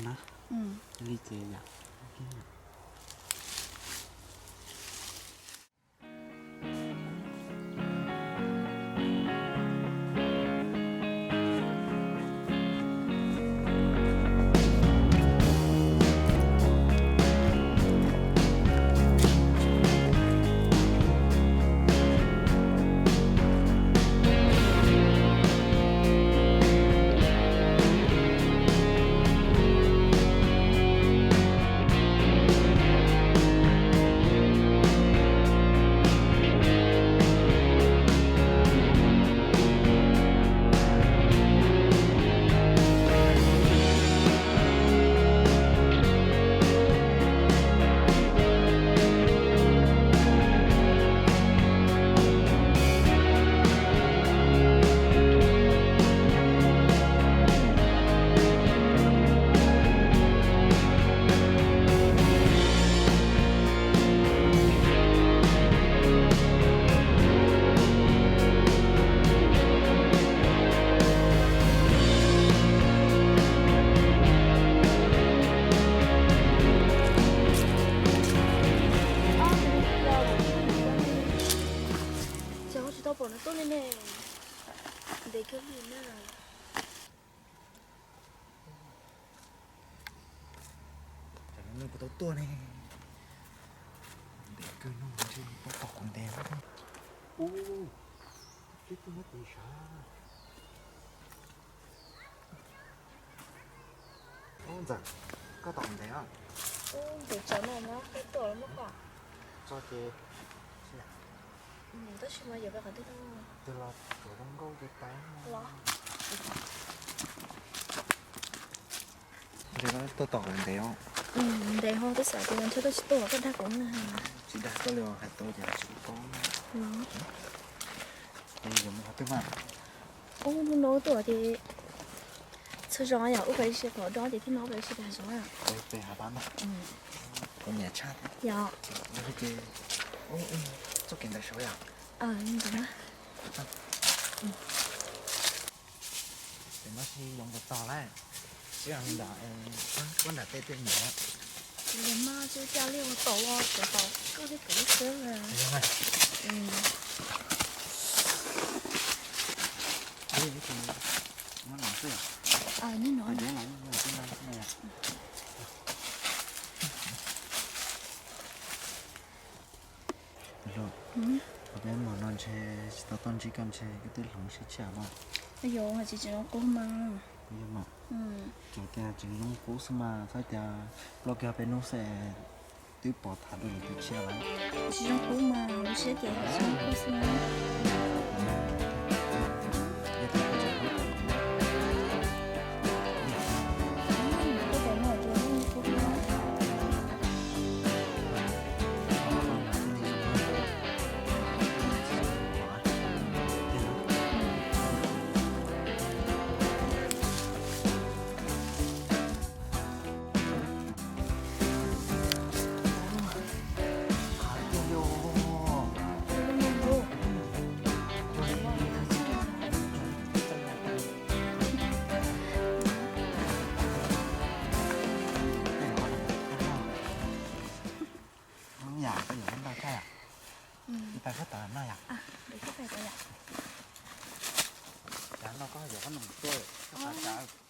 Na, li ces yom. Ces tsis tau pom nws tuaj li ne. Ntev kiag li na. Tsam no nws puas tau tuaj ne. Ntev kawg no ntshe pab pom kuv ntev lawm. Ub, twb tuaj nyob tid sav. Ub, Ntxawm, koj tos kuv ntev os. Ub, ntev tsawv no na, koj tuaj lawm muaj koj. Tso ces, tab sis mas yuav pem qhov twg no? Twg los tsuav zoo nkauj ces pais los. Ntshe koj tuaj tos kuv ntev os. Ntev ho, twb xav tias ntshe koj tsis tuaj los koj dag kuv na. Tsis dag koj li os, hais tau ces tsis paub na. Los. Es yuav mus qhov twg mas? Ub, hnub no tuaj ces txhua zaus yom, ub pais ib si qhov dob ces thiaj no ub pais ib si pem hav zoov na. Pem hav pab ntag. Kuv nyiam tshaj. Yog. Yog li ces, ub, txoj kev ntawd sav yom. Ntawd na. Ces no sib yoov tau tog lawm, sib ntawd es puab nram tej tej mus. Ces li mas tsis ua cas li, ua tau ua tau koj thiab kuv lub xwb. Nyob no xwb. Nyob no. Luag, peb hmo no ntshe tsis tau toj ntsib koj ntshe koj twb hloov siab tshiab mas. Yog tsis tseem zoo qub mas. Yog mas. Tseem tias tseem zoo qub xwb mas, txhob tias ploj kiag peb hnub xwb twb pom tham dua lwm tus tshiab lawm. Tsis zoo qub mas, lub siab ces tsis zoo qub xwb. Yam koj yuav koj ntau tshaj yom? Ib pais koj tas noj yom? Yam no koj yuav koj noj tuaj koj tas.